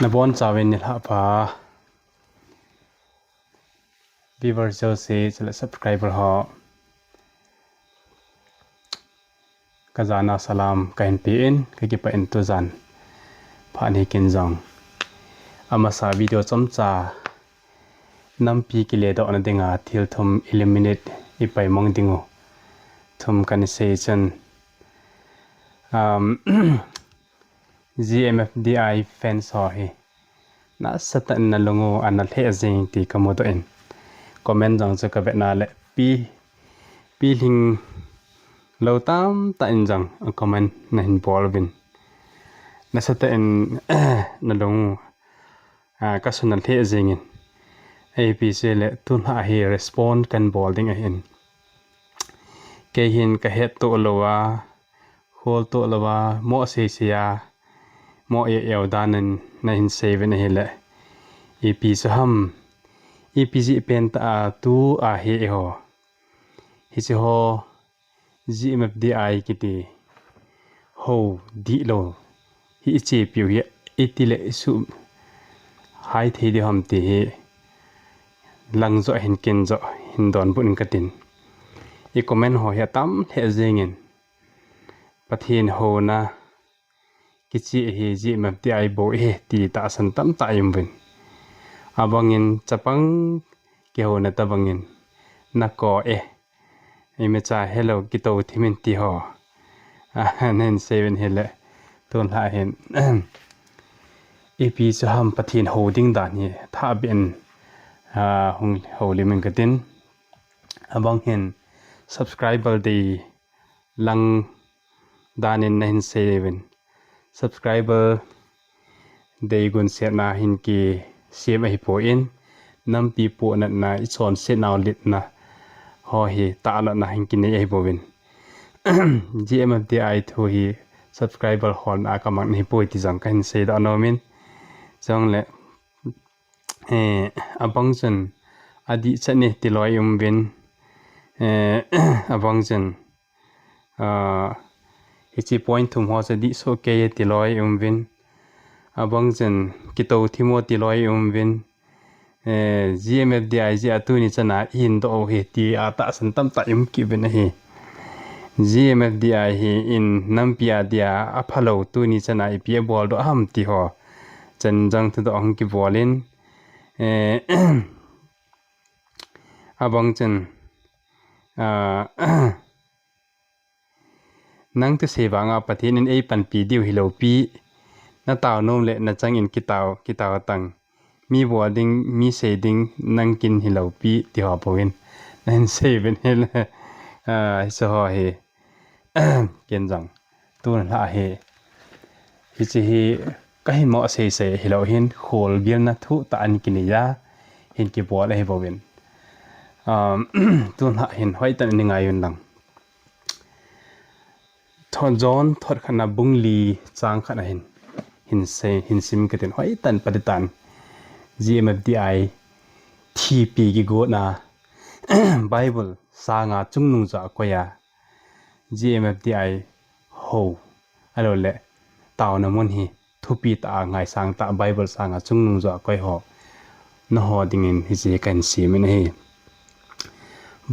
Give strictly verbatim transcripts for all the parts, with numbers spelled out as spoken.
Nabon chauvin nilhah pha. Viewers jouse chule subscriber ho, kajana salam kahin pe in, kakipah in tujan phat hi kin jong amasa video chomcha nampi kiledohna dinga thil thum eliminate ipaimong dingu thum kana sei chun, um, G M F D I fans ho hi nasatah in nalung u ana lheh jing ti kamudoh in, comment jong chu kavetna le pi, pilhing lou tamtah in jong a comment nahin bol uvin, nasatah in nalung u, a, kasun alheh jingin, ipi jeh le tunlhah hi respond kan bol ding ahin. Kei hin kahettoh louva, kholtoh louva, mo seisei a, mo e eu danin nahin sei uvin ahile, ipi chu ham, ipi jeh pentah a tua hi eiho, hiche ho, G M F D I kiti hou dihlou hi ichepiu hi itile isuhhai thei diu ham ti hi lang joh hin kin joh hin donbut in katin, i comment ho hi atam lheh jingin, Pathen houna kicheh hi G M F D I bou ahi ti tahsan tamtah i um uvin, abangin chapang kihouna tobangin, nako e, imacha helou kitou thimin ti ho, a, nahin sei uvin ahile, tunlhah hin ipi chu ham Pathen hou ding dan hi thahbeh in, a, hung houlim in katin, abang hin subscriber dei lang danin nahin sei uvin, subscriber dei gunsetna hin kisem ahipoi, nampi pohnatna, ichonsetnau litna ho hi tahlahna hin kinei ahibouvin, G M F D I thu hi subscriber holna a kamang ahipoi ti jong kahin seidoh nomin, chule, eh, abang chun adihchet e ti loi um uvin, eh, abang chun, ah, hiche point thum ho chu dih soh kei e ti loi um uvin, abang chun kitou thim o ti loi um uvin, eh, G M F D I jeh a tuni chana ihin doh u ahi ti a tahsan tamtah i um kit uvin ahi. G M F D I hi in nampi a dia aphalou tuni chana ipi abol doh ham ti ho chan jong thudoh hung kibol in, eh, abang chun, ah, nang thusei vanga Pathen in eipanpi diu hilou pi, natao nom le nachang in kitao, kitao tang, mi bol ding, mi sei ding nang kin hilou pi ti ho bou in nahin sei uvin ahile, ah, hiche ho hi ken jong tunlhah hi, hiche hi kahin mo seisei hilou hin, kholgilna thu tah in kinei a hin kibol ahibouvin, um, tunlhah hin hoitah in nei ngai uvin lang. Tho-, John thot khatna bung li chang khatna hin, hin sei, hin sim katin, hoitah in paditan, G M F D I thipi kigotna, Bible sanga chungnung joh a koi a, G M F D I hou, ahilouleh taona mun hi thupi tah a ngaisang tah Bible sanga chungnung joh a koi ho, nangho dingin hiche kahin semin ahi.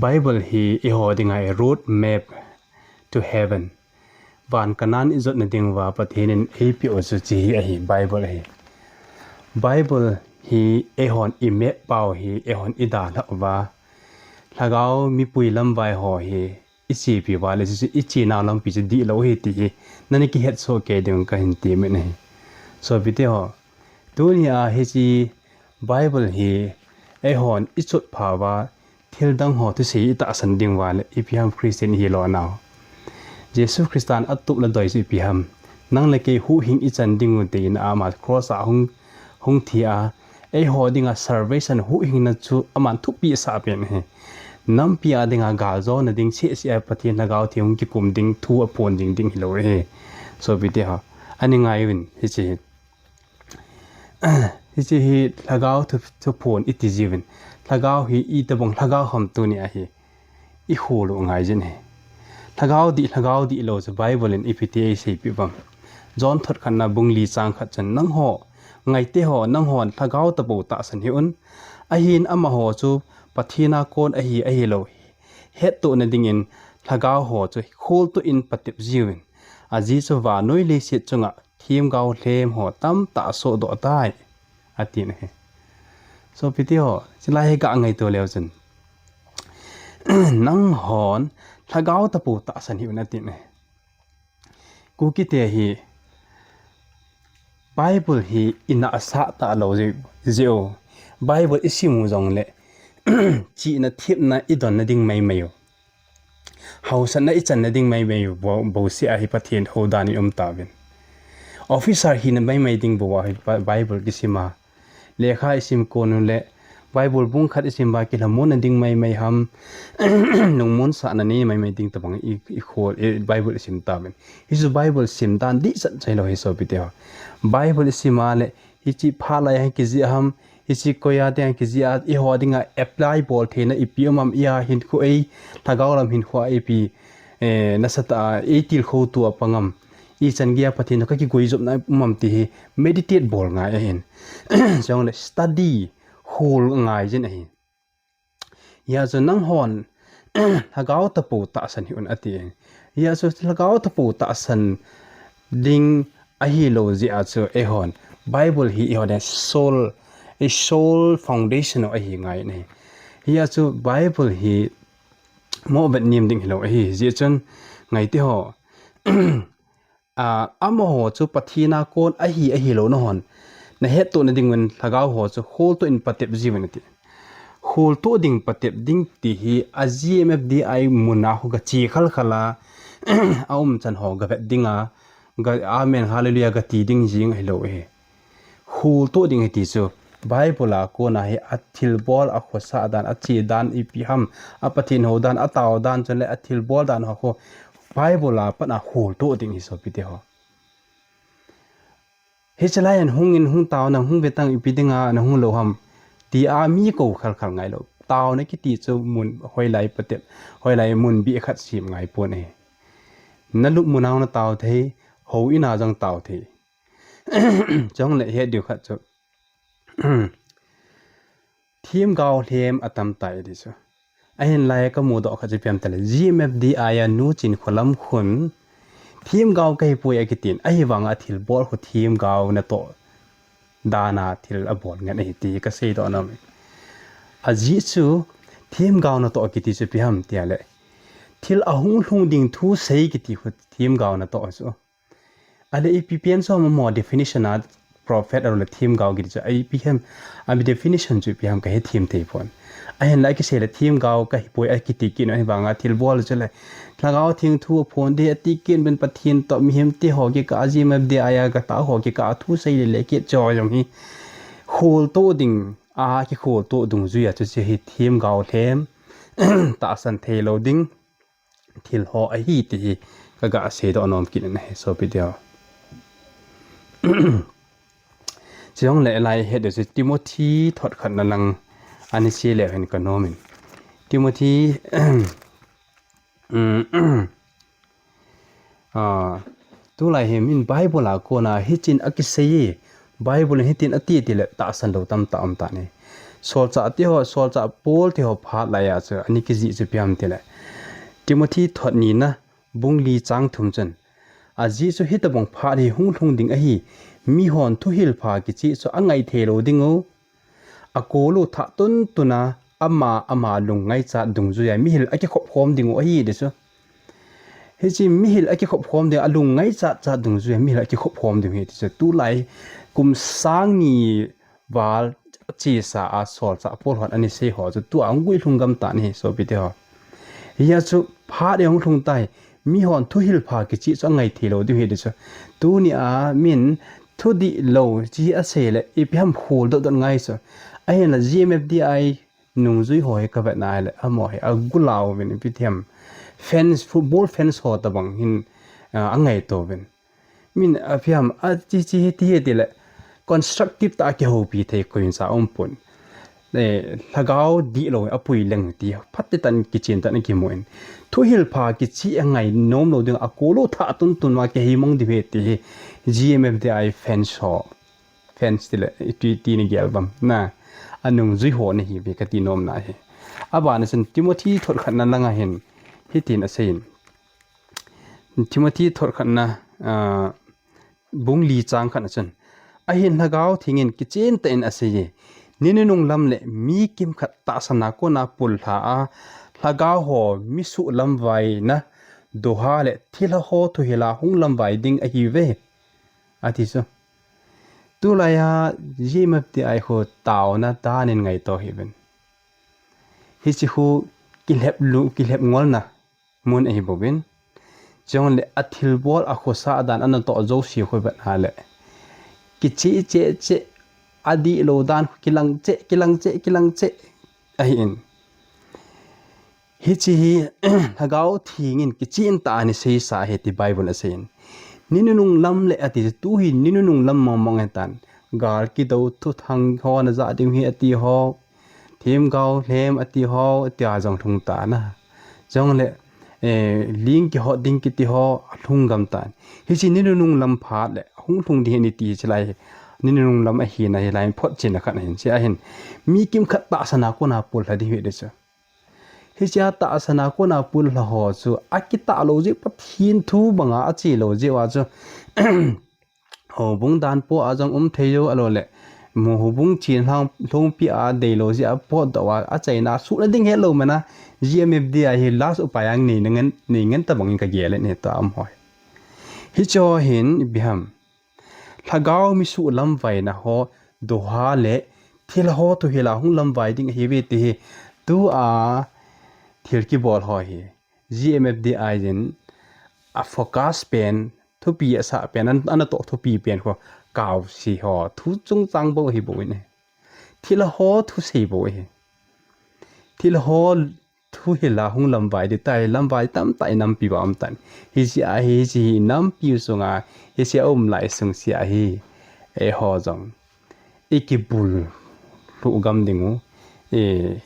Bible hi eiho dinga road map to heaven, van Canaan ijotna diuva Pathen in eipeh u chu hiche hi ahi, Bible ahi. Bible hi eihon i map pau hi eihon idalhah uva, lhagao mipui lamvai ho hi ichepi uva le, chuche ichenau lampi chu dihlou ahi ti hi nana kihetsoh kei diuvin kahin temin ahi. Sopite ho, tunia hiche Bible hi eihon ichot phauva, thildang ho thusei itahsan diuva le, ipi ham Christian ihi lonau, Jesu Christan atup le doi chu ipi ham, nang le kei huhhing ichan dingu tin ama cross a hung, hung thi a, eiho dinga salvation huhhingna chu aman thupi asah pen ahi. Nampi a dinga galjona ding cheh cheh a Pathen Lhagao Theng hung kikum ding thu aphon jing ding hilou ahi. Sopite ho, anei ngai uvin hiche hi. Hiche hi lhagao thu, thuphon iti jiuvin, lhagao hi itobang lhagao ham tunia hi ikhol u ngai jin ahi. Lhagao dih, lhagao dihlou chu Bible in ipi ti eiseipeh uvam? John thot khatna bung li chang khat chun, nangho ngaite ho, nanghon lhagao tapou tahsan hih un. Ahin amaho chu Pathen a kon ahi, ahilou hettohna dingin lhagao ho chu kholtoh in patep jiuvin. Ajeh chu vannoi leiset chunga themgao lhem ho tamtah asohdoh tai, atin ahi. Sopite ho, chulai hi kangaito leu chun, nanghon lhagao tapou tahsan hih un, atin ahi. Kukite hi Bible hi inahsah talou jeh u. Bible isim u jongle chihna thepna idonna ding maimai u, haosatna ichanna ding maimai u, bouseh a hi Pathen houdan in um tauvin. Officer hina maimai ding bou a hi Bible kisim a, lekha isim kon u le Bible bung khat isim uva kilhamonna ding maimai ham, lungmonsahna nei maimai ding tobang i, ikhol, i Bible isim tauvin. Hichu Bible sim dan dihchan chu hilou hi sopite ho. Bible isim a le hiche phat lai a hi kijih ham, hiche koia dinga kijih a, eiho dinga apply bol theina ipi um ham, eiho hinkho, ei lhagao lam hinkho a ipi, eh, nasatah a eitilkhou tou apang am, ichan geiya Pathen toh kakiguijopna um am ti hi meditate bol ngai ahin. Chule study, khol ngai jin ahi. Hijeh chun nanghon lhagao tapou tahsan hih un, ati. Hijeh chun lhagao tapou tahsan ding ahilou jeh a chu eihon Bible hi eihon soul, a soul foundation u ahi ngai ahi. Hijeh chun Bible hi movet nem ding hilou ahi. Hijeh chun ngaite ho, a, amaho chu Pathen a kon ahi, ahilou nahon nahettohna dingun lhagao ho chu kholtoh in patep jiuvin, ati. Kholtoh ding patep ding ti hi a G M F D I mun a khu gache khalkhal a, aumchan ho gavet dinga, ga, Amen, Hallelujah gati ding jeng ahilou ahi. Kholtoh ding hiti chu Bible a kona hi athilbol, akhosah dan, ache dan ipi ham, a Pathen hou dan, atao dan, chule athilbol dan ho khu Bible a pat a kholtoh ding ahi sopite ho. Hiche lai a hung in, hung taona, hung vetang, ipi dinga nahung lou ham tia mi kou khalkhal ngailou. Taona kiti chu mun hoilai patep, hoilai mun beh khat sem ngai pon ahi. Nalup mun a natao thei, houin a jong tao thei. Chule het diu khat chu themgao lhem atam tai ti chu. Ahinlai kamudoh khat chu ipi ham tile, G M F D I a Nu Chinkholam khun themgao kahipoi akitin, ahivanga athilbol khu themgao natoh dan a thil abol ngen ahi ti kaseidoh nom e. Ajeh chu themgao natoh kiti chu ipi ham tile, thil ahung lhung ding thu sei kiti khu themgao natoh chu. Ahile ipi pen chu amaho definition a prophet ahilou le themgao kiti chu ipi ham, a definition chu ipi ham kahethem thei pon. Ahinla akisei le themgao kahipoi akiti kit u ahivanga thilbol chule Lhagao Theng thu aphon ding ati kit uvin, Pathen toh mihem te ho kikah a, G M F D I a kataoho kikah a thu sei lele kit chu jong hi kholtoh ding, akikholtoh dungjui a chu hiche hi themgao lhem tahsan theilou ding thil ho ahi ti hi kaga seidoh nom kit in ahi sopite ho. Chujongle lai het diu chu Timothy thot khatna lang ani sei leu hen kanom in. Timothy, a, tulai hi min Bible a kona hitin akisei e, Bible in hitin ati tile tahsan lou tamtah um tan ahi. Solchah teho, solchah Paul teho phat lai a chu ani kijih chu ipi ham tile, Timothy thot nina bung li chang thum chun, ajeh chu hitobang phat hi hung lhung ding ahi, mihon thuhil pha kicheh chu angai theilou dingu, akol u thah tuntun a, ama, ama lung ngaichat dungjuia mihil akikhop khom dingu ahi ti chu. Hiche mihil akikhop khom ding, alung ngaichat chat dungjuia mihil akikhop khom ding ahi ti chu. Tulai kum sang ni val chesa a solchah Paul hon ani sei ho chu tua ahung guilhung gam tan ahi sopite ho. Hijeh chu phat ahung lhung tai, mihon thuhil pha kicheh chu angai theilou diu ahi ti chu. Tunia min thudih lou hiche asei le ipi ham kholdoh doh ngai chu. Ahinla G M F D I nungjui ho hi kavetna hile amaho hi agulou uvin ipi ti ham, fans, football fans ho tobang hin, a, angaito uvin. Min ipi ham, a, hiche, hiche hiti hi tile constructive tah a kihoupi thei koimacha umpon. Eh, lhagao dihlou apui leng ti phatechan kichen tah in kimun. Thuhil pha kicheh angai nomlou ding, akol u thah tuntun ma kihei mang diu ahi ti hi G M F D I fans ho fans ti le, iti, ti ni gel bam. Na, anungjui ho nahiuve kati nom na hi. Abana chun Timothy thot khatna langa hin, hitin aseiyin. Timothy thot khatna, ah, bung li chang khatna chun. Ahin Lhagao Thengin kichen tah in aseiye. Ni nunung lam le mi kimkhat tahsana kona pullha a, Lhagao ho mi suhlamvaina doha le thilha ho thuhila hunglamvai ding ahiuve. Ati chu. Tulaiya G M F D I khu taona danin ngaito hih uvin. Hiche khu kilhep lu, kilhep ngolna mun ahi bouvin. Chule athilbol akhosa dan anatoh jouse khu vet na le. Kiche che che, adihlou dan kilang che, kilang che, kilang che ahin. Hiche hi Lhagao Thengin kichen tah a ana seisa ahi ti Bible a aseiyin. Ni nunung lam le ati chu, tu hi ni nunung lam mong mong ahitan. Gal kidou thuthang ho ana ja ding hi ati ho. Themgao lhem ati ho, tia jong lhung tan a. Jongle, eh, ling kihot ding kiti ho, alhung gam tan. Hiche ni nunung lam phat le, hung lhung ding hi ni ti hiche lai. Ni nunung lam ahina hilai photchenna khat ahin, hiche ahin. Mi kimkhat tahsana kona pullha ding hi ti chu. Hichea tahsana kona pullha ho chu, akitah lou jeh, Pathen thu banga ache lou jeh uva chu. Houbung dan po a jong um thei jou, ahilou le. Mu houbung chin hlang lhongpi a deilou jeh a potdoh a, achaina suhna ding helou mana, G M F D I hi last upai a nei ngen, nei ngen tabang in kagel in ahi tua um ho. Hiche ho hin ipi ham. Lhagao mi suhlamvaina ho doha le thilha ho thuhila hunglamvai ding ahiuve ti hi tua thil kibol ho hi G M F D I in a focus pen, thupi asah pen, an, anatoh thupi pen ho, kaose ho thu chungchang bou ahi bou in ahi. Thilha ho thusei bou ahi. Thilha ho thuhila hunglamvai ding tai, lamvai tamtah inampi uva um tan. Hiche ahi, hiche hi inampi u sunga, hiche a um lai sung sea hi, eiho jong ikibul lhuh gam ding u, i,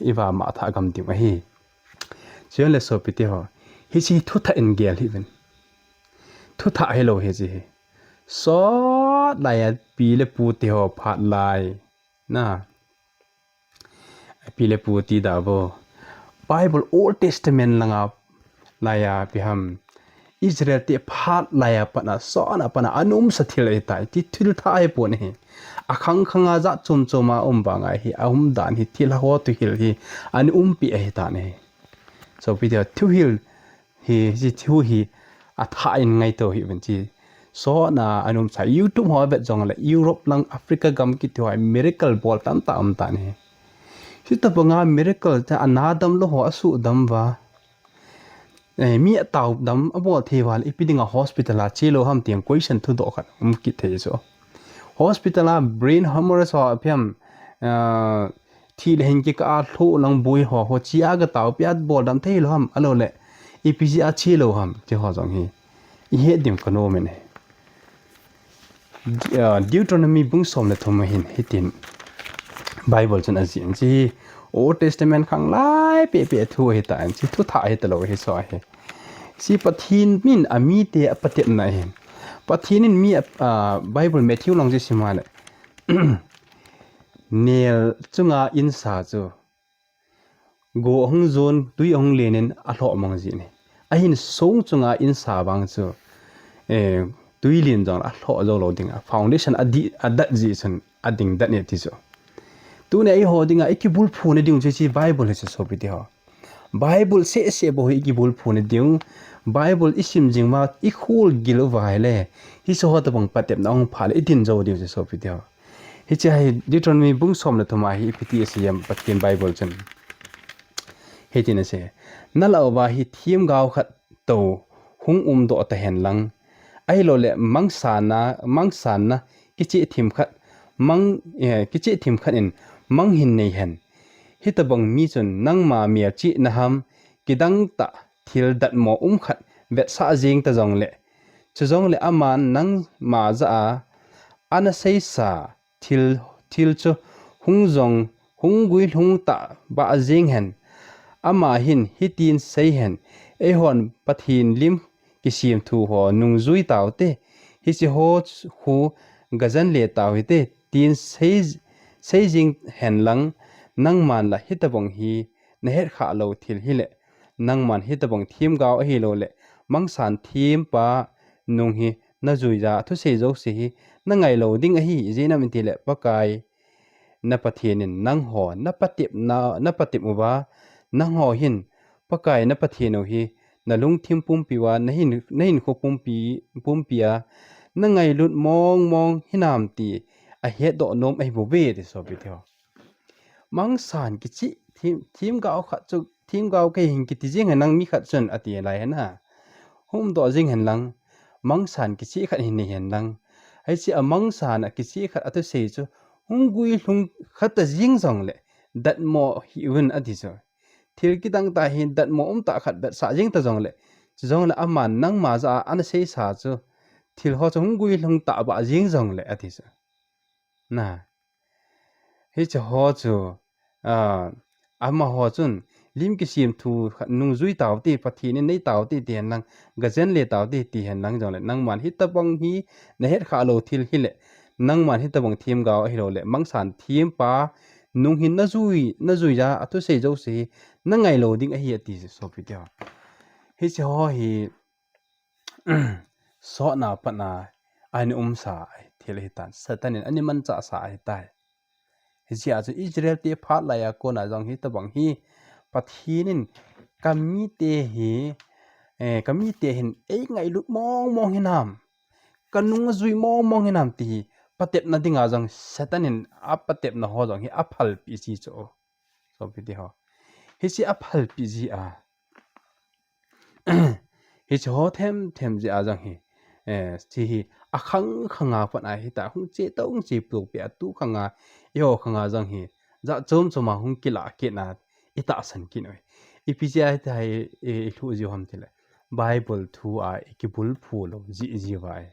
iva mangthah gam ding u ahi. Chule sopite ho, hiche thuthah in gel hih uvin. Thuthah hilou hiche hi. Sot laiya pi le pu te ho phat lai. Na. Pi le pu ti da vo. Bible Old Testament langa laiya ipi ham. Israel te phat laiya pat a sot a pat a ana umsa thil ahitai. Ti thil thah ahipon ahi. Akhang khang a jat chom chom a um vang ahi. Aum dan hi thilha ho thuhil hi. Ana umpi ahitan ahi. Sopite ho thuhil hi, hiche thu hi athah in ngaito hih uvin ti. Sot a ana umsa YouTube ho vet jongle Europe lang Africa gam kiti ho miracle bol tamtah um tan ahi. Hitabanga miracle te ana damlou ho asuhdam uva. Eh, mi atao dam abol thei uva le ipi dinga hospital a chelou ham ti question thudoh khat um kit thei chu. Hospital a brain hemorrhage ho ipi ham, ah, thi le hin kikah a lhoh lang boi ho, ho chia gataopi a bol dam thei lou ham, ahilou le, ipi jeh a chelou ham, ti ho jong hi. Ihet ding kanom in ahi. De-, ah, Deuteronomy bung som le thum a hin, hitin Bible chun ajih in, hiche hi Old Testament khang lai peh peh thu ahitan, hiche thuthah ahitalou ahi chu ahi. Hiche Pathen in amite apatepna ahi. Pathen in mi a, ah, Bible Matthew lang chu sim a le. Nel chunga insa chu go ahung jon, tui ahung len in alhoh mang jin ahi. Ahin song chunga insa vang chu, eh, tui len jong alhoh jou lou ding a, foundation adih, adat jeh chun ading dat e ti chu. Tuni eiho dinga ikibulphuna ding chu hiche Bible hiche sopite ho. Bible seh seh bou hi ikibulphuna ding. Bible isim jing uva, ikhol gil uva ahile, hiche ho tabang patepna ahung phat le idin jou diu hiche sopite ho. Hiche hi Deuteronomy bung som le thum a hi ipi ti asei em Pathen Bible chun. Hitin asei. Nalah uva hi themgao khat tou hung umdoh tahen lang. Ahilou le mangsanna, mangsanna kicheh themkhat, mang, eh, kicheh themkhat in mang hin nei hen. Hitabang mi chun nangma melchihna ham, kidang tah thil datmo um khat vetsah jeng ta jongle, chujongle aman nangma jah a ana seisa thil, thil chu hung jong, hung guilhung tah bah jeng hen. Ama hin hitin sei hen, eihon Pathen lim kisem thu ho nungjui taute, hiche ho khu gajan le tau hite, tin sei, sei jing hen lang, nangman la hitobang hi nahet khah lou thil hile, nangman hitobang themgao ahilou le, mangsan thempa nung hi najui ja, athusei jouse hi nangai lou ding ahi, ijeh inem itile Pakai na Pathen in nangho napatep na, napatep uva, nangho hin Pakai na Pathen u hi nalungthim pumpi uva, nahin, nahinkho pumpi, pumpi a nangailut mong mong hinam ti ahetdoh nom ahi bouve ti sopite ho. Mangsan kicheh, them, themgao khat chu, themgao kahi hin kiti jeng hen lang mi khat chun ati lai hen a. Humdoh jeng hen lang, mangsan kicheh khat hin nei hen lang. Hiche a mangsan a kicheh khat athusei chu, hung guilhung khat ta jeng jongle, datmo hih un ati chu. Thil kidang tah hi datmo um tah khat vetsah jeng ta jongle, chujongle aman nangma jah a ana seisa chu, thil ho chu hung guilhung tah bah jeng jongle ati chu. Na. Hiche ho chu, a, amaho chun, lim kisem thu khat nung jui taute, Pathen in nei taute, ti hen lang, gajen le taute, ti hen lang jongle, nangman hitobang hi nahet khah lou thil hile, nangman hitobang themgao ahilou le, mangsan thempa nung hin najui, najui ja, athusei jouse hi nangai lou ding ahi ati sopite ho. Hiche ho hi, sotna patna ahin umsa thil ahitan. Satan in ana manchah sa ahitai. Hijeh a chu Israel te phat laiya kona jong hitobang hi Pathen in kamite hi, eh, kamite hin eingailut mong mong hinam, kanung ajui mong mong hinam ti hi patepna dinga jong Satan in apatepna ho jong hi aphalpeh ji chu. Sopite ho. Hiche aphalpeh ji a. Hiche ho them them jeh a jong hi, eh, hiche hi akhang khang a pat a hita, hung che tong che pu pi a, tu khang a, eiho khang a jong hi, jat chom chom a hung kilah kit na, itahsan kit u. Ipi jeh a hita hi, eh, ilhuh jiu ham tile, Bible thu a ikibulphu lou jeh jiu va e.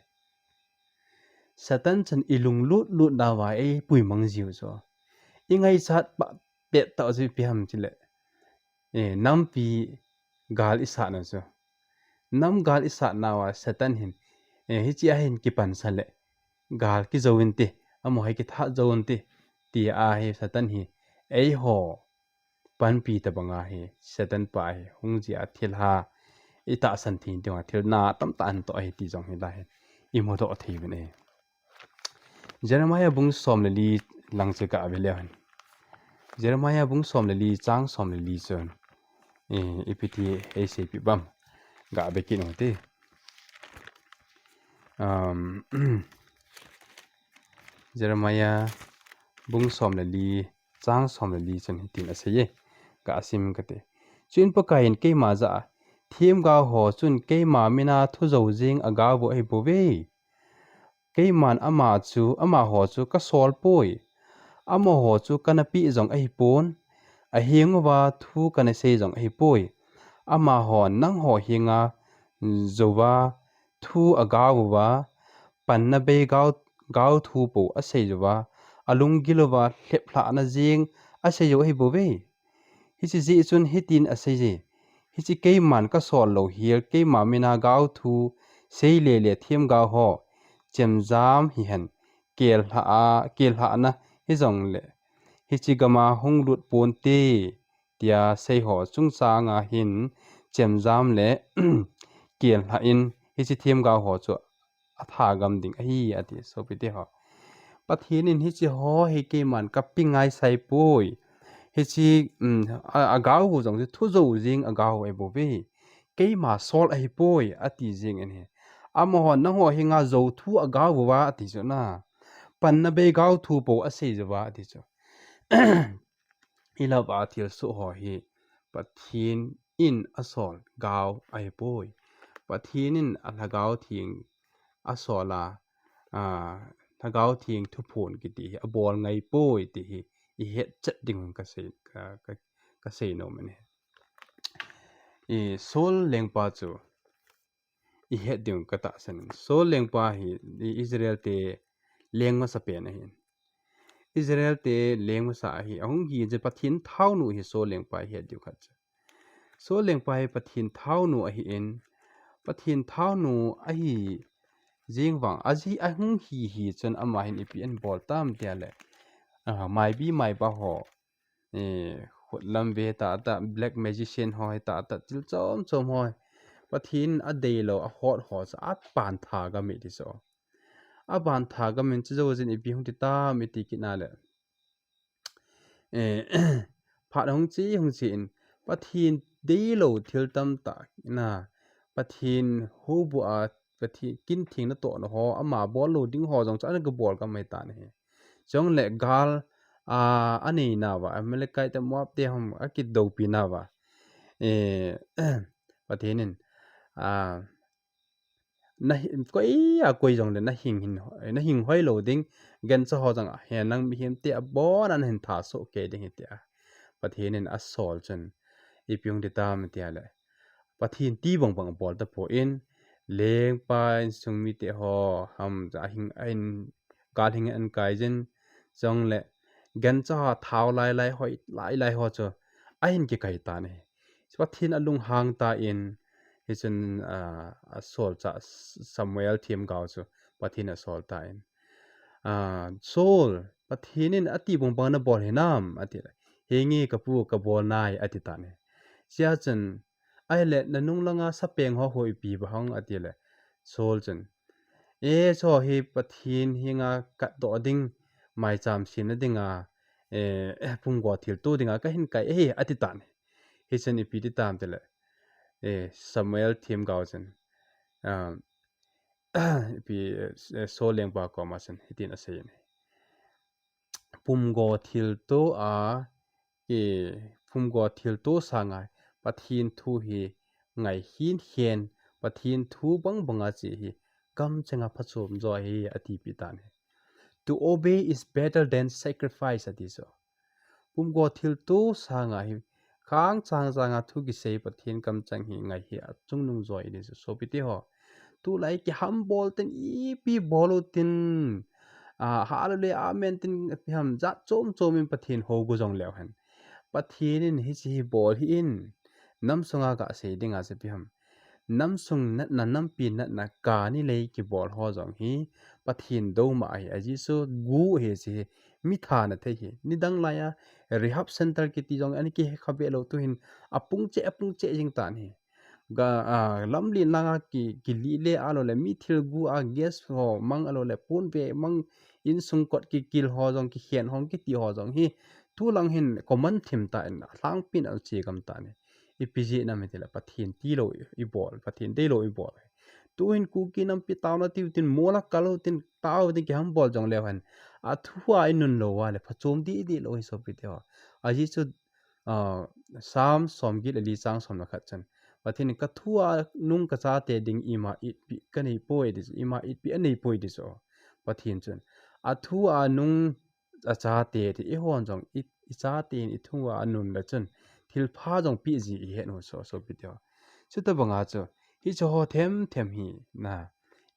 Satan chun ilunglut lut nauva eipuimang jiu chu. Ingaichat pah pet tah chu ipi ham tile, eh, nampi gal isat nau chu. Nam gal isat nauva Satan hin, eh, hiche a hin kipansa le, gal kijou inte, amaho hi kithat jou inte, ti a hi Satan hi, eiho panpi tobang a hi, Satan pa hi, hung jia thilha, itahsan thei ding a thil na tamtah anatoh ahi ti jong hi lai hin imudoh thei uvin ahi. Jeremiah bung som le li lang chu gave leu hen. Jeremiah bung som le li, chang som le li chun, eh, ipi ti eiseipeh uvem, gave kit u hite. Um, Jeremiah bung som le li, chang som le li chun hitin asei e, gasim kate. Chuin Pakaiyin keima jah a, themgao ho chun keima mina thu jou jeng a gao u ahibouve. Keiman ama chu, amaho chu kasol poi. Amaho chu kanapeh jong ahipon. Ahenguva thu kanasei jong ahipoi. Amahon nangho henga jouva thu agao uva, panna bei gao, gao thu pou asei uva, alunggil uva lheplhahna jeng asei u ahibouve. Hiche jeh chun hitin asei e, hiche keiman kasol lou hel, keima mina gao thu sei le le themgao ho, chemjam hihen, kelhah a, kelhahna hijongle, hiche gama hung lut ponte, tia seiho chungchang a hin chemjam le kelhah in hiche themgao ho chu atha gam ding ahi, ati sopite ho. Pathen in hiche ho hi keiman kape ngaisai poi. Hiche, um, a, agao u jong chu thu jou jeng agao u ahibouve. Keima sol ahipoi, ati jeng in ahi. Amahon nangho henga jou thu agao uva ati chu na. Panna bei gao thu pou asei uva ati chu. Ilhah a thilsoh ho hi Pathen in asol gao ahipoi. Pathen in alhagao theng asol a, a, lhagao theng thuphon kiti hi abol ngai poi ti hi ihet chet ding un kasei, ka, ka, kasei nom in ahi. I Saul lengpa chu ihet ding katahsan in. Saul lengpa hi i Israel te leng masapen ahin. Israel te leng masa ahi. Ahung hi jeh Pathen thaonu hi Saul lengpa ihet diu khat chu. Saul lengpa hi Pathen thaonu ahin. Pathen thaonu ahi Jing vang, aji ahung hi hi chun ama hin ipi ahin bol tam tia le. Ah, maibi maiba ho. Eh, khutlam ve ta ta, black magician ho hi ta ta, thil chom chom ho. Pathen adeilou, ahot ho chu, apan tha gam e ti chu. Apan tha gam in chu jou jin ipi hung ti tam iti kit na le. Eh, phat hung chi, hung chi in, Pathen deilou thil tamtah na, Pathen houbung a, Pathen kin theng natoh na ho, ama bol lou ding ho jong chu ana gabol gam e tan ahi. Chong le gal, a, anei nauva, Amalekite te Moab te hom, akidoupi nauva. Eh, Pathen in, a, na hi-, koi a koi jong le na hing hin, na hing hoi lou ding, gancha ho jong a, he nang mihem te abon a na hin tha soh kei ding ahi tia. Pathen in asol chun, ipi hung ti tam tia le. Pathen ti bang bang bol tapon, lengpa insung mite ho, ham, ahing, ahin, gal hing an kai jin, chong le, gancha ho thao lai lai hoi, lai lai ho chu, ahin kikai tan ahi. Pathen alunghang tan, hichun, ah, asol cha S-, Samuel themgao chu Pathen asol tan. Ah, Saul, Pathen in ati bang bang nabol hinam, ati le. Henge kapu kabol nai, ati tan ahi. Chea chun, ahile, nanung langa sapeng ho hoipi ba hong, ati le. Saul chun, e, chu hi Pathen henga katdoh ding, maicham semna dinga, eh, eh, pumgo thilto dinga kahin kai ahi, ati tan ahi. Hichun ipi ti tam tile, eh, Samuel themgao chun, ah, ipi, eh, Saul lengpa koma chun, hitin asei in. Pumgo thilto a, eh, pumgo thilto sanga, Pathen thu hi ngai hin hen, Pathen thu bang banga che hi, kamchenga phachom jo ahi, ati pi tan ahi. To obey is better than sacrifice, ati chu. Pumgo thilto sanga hi, khang chang changa thu kisei Pathen kamcheng hi ngai hi achungnung jo ahi ti chu. Sopite ho. Tulai kihambol tin ipi bol u tin, ah, hallelujah, amen tin ipi ham jat chom chom in Pathen hou gu jong leu hen. Pathen in hiche hi bol hih in, nam sunga kasei dinga chu ipi ham. Nam sung natna, nampi natna, kani lei kibol ho jong hi, Pathen douma ahi, ajeh chu gu ahi hiche hi, mi thana thei hi. Nidang laiya, rehab center kiti jong, ana kihe kha be lou tu hin, apung che, apung che jing tan ahi. Ga, ah, lamlen langa ki, kili le alo le, mi thil gu a, gas ho mang alo le, pon ve mang, insung kot kikil ho jong, kikhen hong kiti ho jong hi, tulang hin command thim tan, alhangpin ache gam tan ahi. Ipi jeh inem itile Pathen tilou ibol, Pathen deilou ibol. Tuhin Kuki nampi taona tiu tin, mola kal u tin, tao tin kihambol jong leu hen. Athua inun lou uva le, phachom dih dih lou hi sopite ho. Ajeh chu, ah, Psalm somget le li chang som le khat chun. Pathen in kathua nung kachate ding ima itpi kanei poi ti chu, ima itpi anei poi ti chu. Pathen chun. Athua nung achate ti, eihon jong i, ichate in ithua anun le chun, thilpha jong peh ji ihet u chu, sopite ho. Chuti banga chu, hiche ho them them hi, na,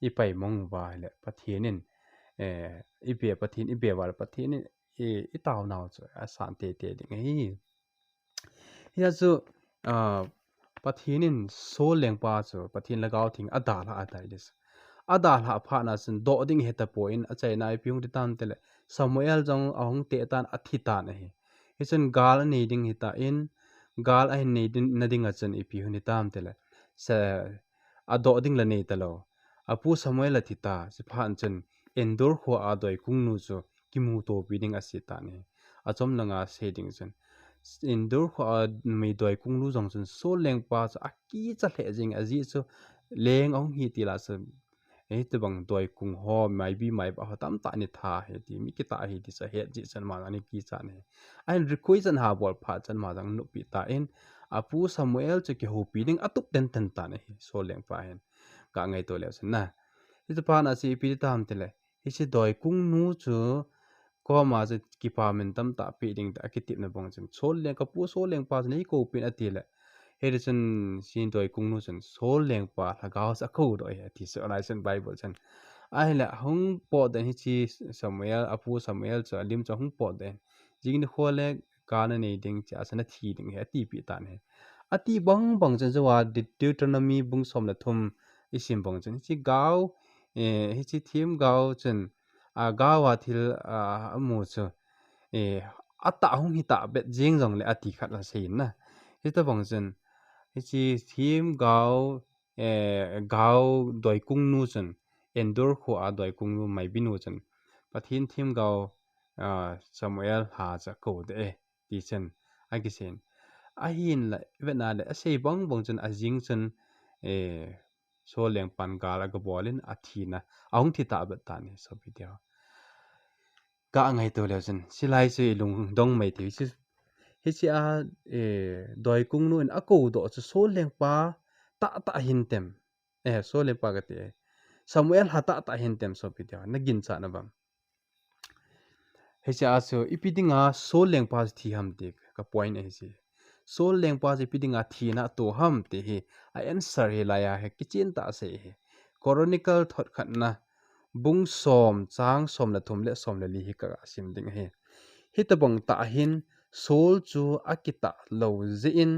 ipai mong uva le, Pathen in, eh, ibe Pathen, ibe uva le, Pathen in, i, itao nau chu, asan tei tei ding ahi. Hia chu, ah, Pathen in Saul lengpa chu, Pathen lhagao theng adalha atai ding chu. Adalha phat na chun doh ding heta pon achaina ipi hung ti tam tile. Samuel jong ahung teh tan athi tan ahi. Hichun gal anei ding hita in, gal ahin nei ding, na dinga chun ipi hung ti tam tile. Sa, adoh ding la nei talou. Apu Samuel athi ta, chuphat chun Endor khoa doikungnu chu kimutopi ding ase tan ahi. Achom langa sei ding chun. Endor khoa mi doikungnu jong chun Saul lengpa chu akicha lheh jing ajeh chu leng ahung hi tila chu. Hitobang doikung ho, maibi maiba ho tamtah ana tha ahi ti, mi kitah ahi ti chu ahet jeh chun ama jong ana kicha ahi. Ahin request ana bol phat chun ama jong noppi tan, apu Samuel chu kihoupi ding atup tenten tan ahi, Saul lengpa hin. Ka ngaito leu chun na. Hiche phat na chu ipi ti tam tile. Hiche doikungnu chu koma chu kipaman tamtah pe ding ti akitepna bang chun. Saul leng, kapu Saul lengpa chu nei koupin ati le. Hiti chun hiche doikungnu chun Saul lengpa lhagao chu akou doh e ati chu alai chun Bible chun. Ahile hung potdoh in hiche Samuel, apu Samuel chu alim chu hung potdoh in. Jing nikho le gal nanei ding, chea chu nathi ding ahi, atipi tan ahi. Ati bang bang chun jouva Deuteronomy bung som le thum isim bang chun, hiche gal eh, hiche themgao chun, a, gao a thil, a, amu chu, eh, atah hung hitah bet jeng jongle ati khat asei in na. Hitobang chun, hiche themgao, eh, gao doikungnu chun, Endor kho a doikungnu Maibinu chun, Pathen themgao, a, Samuel lha chu akou de e, ti chun akisei in. Ahinla, ivet na le, asei bang bang chun ajing chun, eh, Saul lengpan gal agabol in athina, ahung thi tahbeh tan ahi, sopi teho. Ka ngaito leu chun, hilai chu ilungdong mai thei chu. Hiche a, eh, doikungnu in akoudoh chu Saul lengpa tahtah hintem. Eh, Saul lengpa kati e. Samuel lha tahtah hintem, sopi teho. Na ginchat na vem? Hiche a chu ipi dinga Saul lengpa chu thi ham ti ka point ahi chu. Saul lengpa chu ipi dinga thina ato ham ti hi a answer hilai a hi kichen tah a asei ahi. Chronicle thot khatna bung som chang som le thum le som le li hi ka sim ding ahi. Hitobang tah hin Saul chu akitah lou jeh in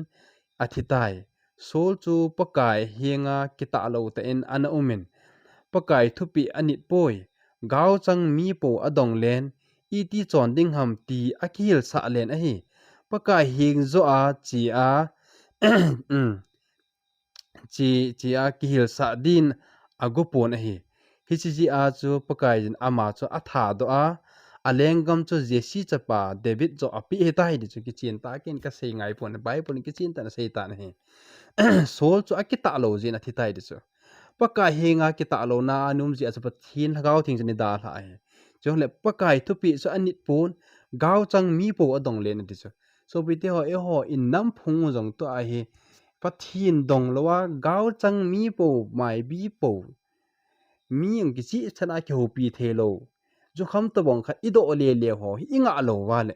athi tai. Saul chu Pakai henga kitah lou tah in ana um in, Pakai thupeh anit poi. Gaochang mi pou adong len, iti chon ding ham ti akihilsah len ahi. Pakai heng joh a che a, um, che, che a kihilsah din ago pon ahi. Hiche jeh a chu Pakaiyin ama chu athadoh a, alenggam chu Jesse chapa David joh apeh ahitai ti chu kichen tah a ken kasei ngai pon, Bible in kichen tah in asei tan ahi. Saul chu akitah lou jeh in athi tai ti chu. Pakai henga kitah louna a ana um jeh a chu Pathen Lhagao Theng chun eidalhah ahi. Chule Pakai thupeh chu anit pon, gaochang mi pou adong len ati chu. Sopi teho, eiho in nam phung jong tua hi Pathen dong lou a, gaochang mi pou, maibi pou, mi ang kicheh chan a kihoupi thei lou, jukham tobang khat idoh lele ho hi ingah lou uva le,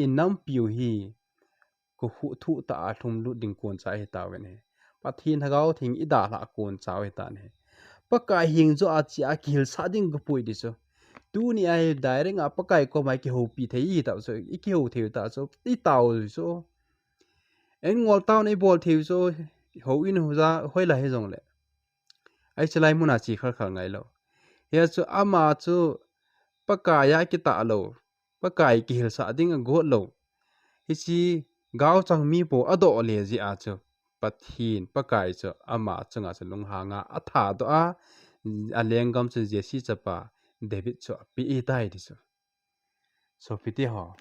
inampiu hi kikhuh thuh tah a lhumlut ding koncha hitauvin ahi. Pathen Lhagao Theng idalhah koncha hitan ahi. Pakai heng joh a che a kihilsah ding kapui ti chu. Tuni a hi direct a Pakai koma kihoupi thei itah chu, ikihou thei u tah chu, itao u chu. Eingol taona ibol thei u chu, houin hoja, hoilai hijongle. Hiche lai muna che khalkhal ngai lou. Hia chu ama chu Pakai a kitah lou, Pakai kihilsah ding agot lou. Hiche gaochang mi pou adoh le jeh a chu Pathen, Pakai chu ama chunga chu lunghang a athadoh a, alenggam chu Jesse chapa David chu apeh ahitai ti chu. Sopi teho,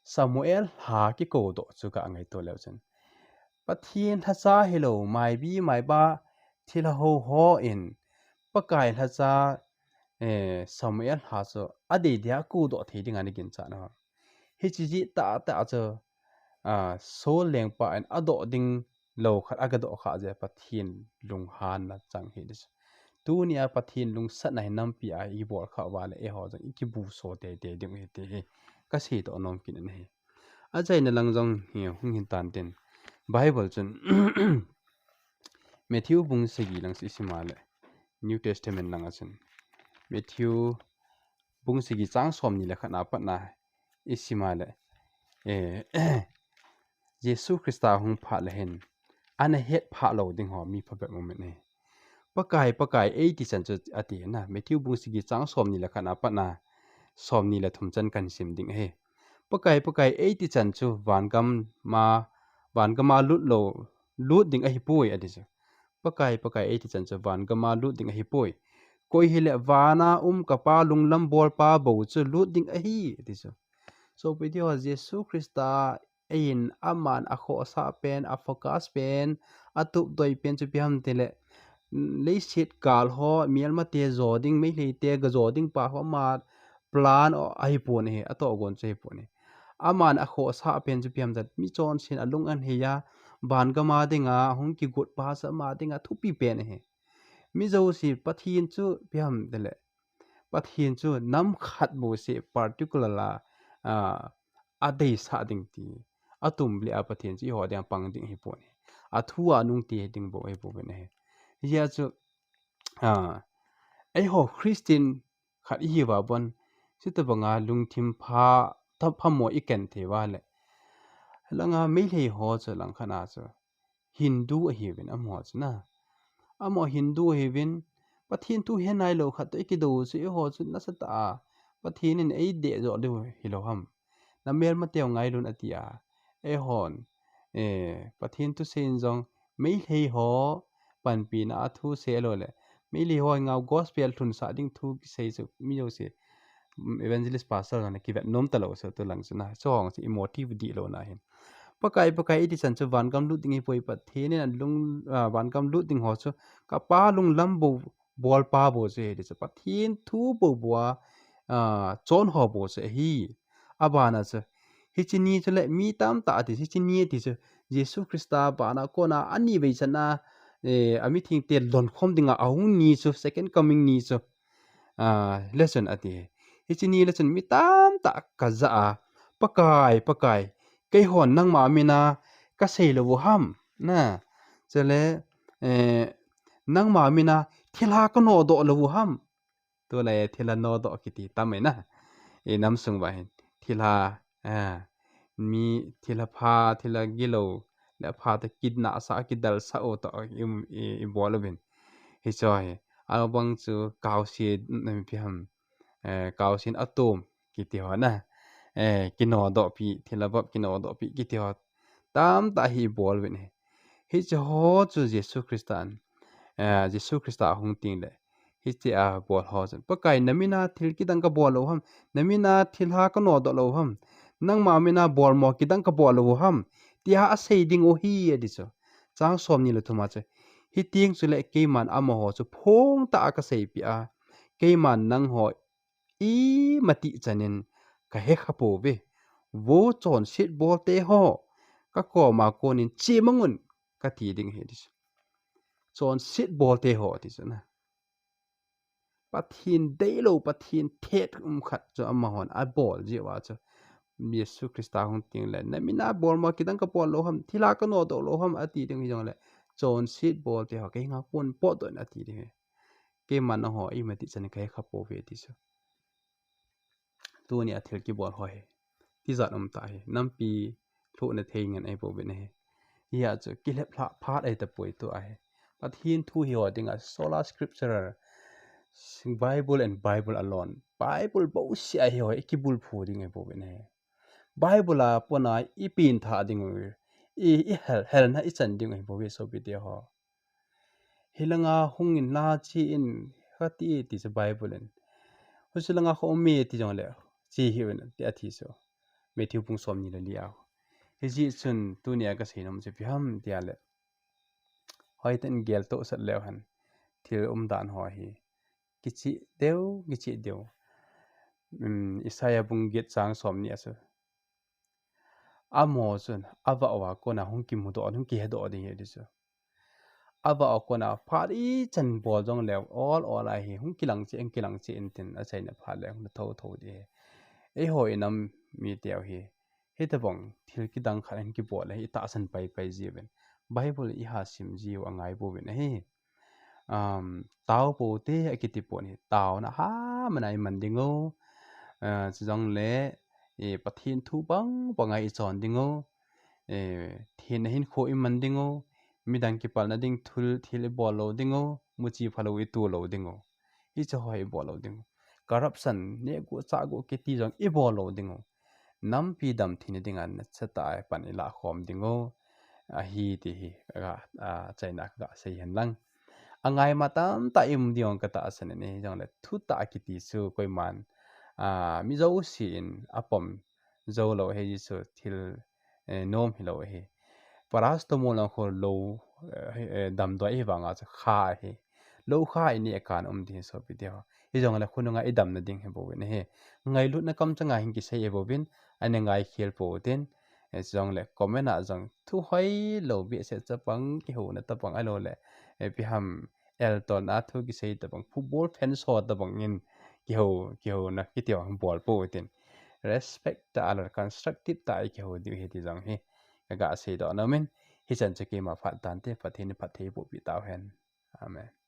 Samuel lha kikoudoh chu ka ngaito leu chun, Pathen lhacha hilou, maibi maiba thilha ho hon Pakai lhacha, eh, Samuel lha chu adei dia koudoh thei dinga na ginchat na ham? Hiche jeh tah tah chu, a, Saul lengpa in adoh ding lou khat agadoh khah jeh a Pathen lunghanna chang ahi ti chu. Tuni a Pathen lungsatna hi nampi a ibol khah uva le eiho jong ikibuso teitei ding ahi ti hi kasei toh nom kit in ahi. Achaina lang jong hi hung hin tan tin, Bible chun Matthew bung sagi lang chu isim a le, New Testament lang a chun Matthew bung sagi chang somni le khat na patna isim a le, eh, Jesu Christa hung phat le hin ana hetphah lou ding ho mi phabep um in ahi. Pakai, Pakai, eiti chan chu ati na, Matthew bung sagi chang somni le khat na patna somni le thum chan kahin sim ding ahi. Pakai, Pakai, eiti chan chu vangam a, vangam a lut lou, lut ding ahipoi ati chu. Pakai, Pakai, eiti chan chu vangam a lut ding ahipoi. Koi hile vana um ka Pa lunglam bolpa bou chu lut ding ahi ati chu. Sopi teho, Jesu Christa eiin aman akhohsah pen, afocus pen, atupdoi pen chu ipi ham tile, leiset gal ho, melmate jo ding, Meitei te gajo ding pa ho ama plan ahipon ahi, atohgon chu ahipon ahi. Aman akhohsah pen chu ipi ham tile, mi chonset alung anhei a, vangam a dinga hung kigot pa chu ama dinga thupi pen ahi. Mi jouse Pathen chu ipi ham tile, Pathen chu nam khat bou seh particular a, a, adeisah ding ti. Atum le a Pathen chu eiho dinga pang ding ahipon ahi. Athu a nungte ding bou ahipon ahi. Hijeh a chu, a, eiho Christian khat ihiuva bon, chutobanga lungthim pha, tha phamo iken thei uva le. Langa Meitei ho chu langkhat a chu Hindu ahiuvin amaho chu na. Amaho Hindu hiuvin, Pathen thu he nailou khat toh ikidou chu eiho chu nasatah a Pathen in eideh joh diu hilou ham. Namelmateu ngailun ati a. Eihon, eh, Pathen thusei in jong Meitei ho panpina a thusei lou le, Meitei ho ngau gospel lhunsah ding thu kisei chu mi jouse, mm, evangelist pastor jong le kivet nom talou chu tulang chu na, chuho chu i motive dihlou na hin. Pakai, Pakai iti chan chu vangam lut ding hipoi, Pathen in alung, ah, vangam lut ding ho chu kapa lunglam bou, bolpa bou chu ahi ti chu, Pathen thu bou bou a, ah, chon ho bou chu ahi. Abana chu, hiche ni chu le mi tamtah ati, hiche ni ati chu, Jesu Christa bana kona anivei chan a, eh, amithengte lonkhom dinga ahung ni chu, second coming ni chu, ah, le chun ati. Hiche ni le chun mi tamtah kajah a, Pakai, Pakai, keihon nangma mina kasei lou u ham, na, chule, eh, nangma mina thilha kanodoh lou u ham. Tulai thilha nodoh kiti tam e na. I nam sung uva hin. Thilha, ah, mi thilha pha, thilha gilou, le pha toh kidnah sah, kidal sah u toh i, i, i bol uvin. Hiche hi. Abang chu kaosi, mm, ipi ham, eh, kaosin atom kiti ho na. Eh, kinodoh pi, thilha vop kinodoh pi kiti ho. Tamtah hi i bol uvin ahi. Hiche ho chu Jesu Christa in, eh, Jesu Christa ahung teng le, hiche a bol ho chun, Pakai, namina thil kidang kabol lou ham, namina thilha kanodoh lou ham, nangma mina bolmo kidang kabol lou ham, tia asei ding u ahi ati chu. Chang somni le thum a chu, hiteng chule keiman amaho chu phongtah a kaseipeh a, keiman nangho imatih chan in kahe khapouve. Vo chonset bolte ho, kakoma konin chemangun kati ding ahi ati chu. Chonset bolte ho ati chu na. Pathen deilou, Pathen thet um khat chu amahon abol jeh uva chu. Jesu Christa hung teng le, namina bolmo kidang kabol lou ham, thilha kanodoh lou ham ati ding hijongle, chonset bolte ho, kei henga kon potdoh in ati ding ahi. Keiman nangho imatih chan in kahe khapouve ati chu. Tunia thil kibol ho hi tijat um tah ahi. Nampi lhuhna thei ngen ahi bouvin ahi. Hia chu kilheplhah phat ahi tapoi tua hi. Pathen thu hiho dinga sola scriptura, Bible and Bible alone. Bible bouseh a hiho hi kibulphu ding ahi bouvin ahi. Bible a pona ipengthah ding u, i, ihel, helna ichan ding u ahi bouve sopite ho. Hilanga hungin la che in, kati ti chu Bible in. Huchi langa kho um e ti jongle, che hih un ti athi chu. Matthew bung somni le li a. Hijeh chun tunia kasei nom chu ipi ham tia le, hoiten geltoh sat leu hen, thil umdan ho hi kicheh deu, kicheh deu. Um, Isaiah bung get chang somni a chu, amaho chun avah uva kona hung kimudoh, hung kihedoh ding ahi ti chu. Avah uva kona phat ichan bol jongleu, ol ol a hi hung kilang cheh, hung kilang cheh intin, achaina phat le hung thotho ding ahi. Eiho inam miteu hi, hitobang thil kidang khat hin kibol le hi itahsan paipai jiuvin, Bible iha sim jiu angai bouvin ahi. Um, tao poute akiti pon hi, taona hamana iman ding u. Ah, chujongle, eh, Pathen thu bang banga ichon ding u. Eh, thenna hinkho iman ding u. Midang kipalna ding thil, thil ibol lou ding u. Muchi phalou ito lou ding u. Hiche ho hi ibol lou ding u. Corruption, nehguh chahguh kiti jong ibol lou ding u. Nampi damtheina dinga nasatah a pan ilah khom ding u ahi ti hi, a, achaina kaga sei hen lang. Angaima tamtah i um ding u katahsan in ahi jongle, thutah kiti chu koiman, a, mi jousen apom joulou ahi, hichu thil, eh, nom hilou ahi. Paracetamol lang kho lou, eh, eh, damdoi ahi vanga chu kha ahi. Lou kha ineh a kan um ding ahi sopite ho. Hijongle khonunga idamna ding ahi bouvin ahi. Ngailutna kamchanga hin kisei ahi bouvin, ana ngaikhel poutin, eh, chujongle comment a jong thu hoilou behseh chapang, kihouna tobang ahiloule, eh, ipi ham, eltona thu kisei tobang, football fans ho tobang in kihou, kihouna kiti ho bol poutin, respect tah a le constructive tah a ikihou diu ahi ti jong hi kaga seidoh nom in, hichan chu keima phat tante, Pathen in phatthei bohpeh tauhen. Amen.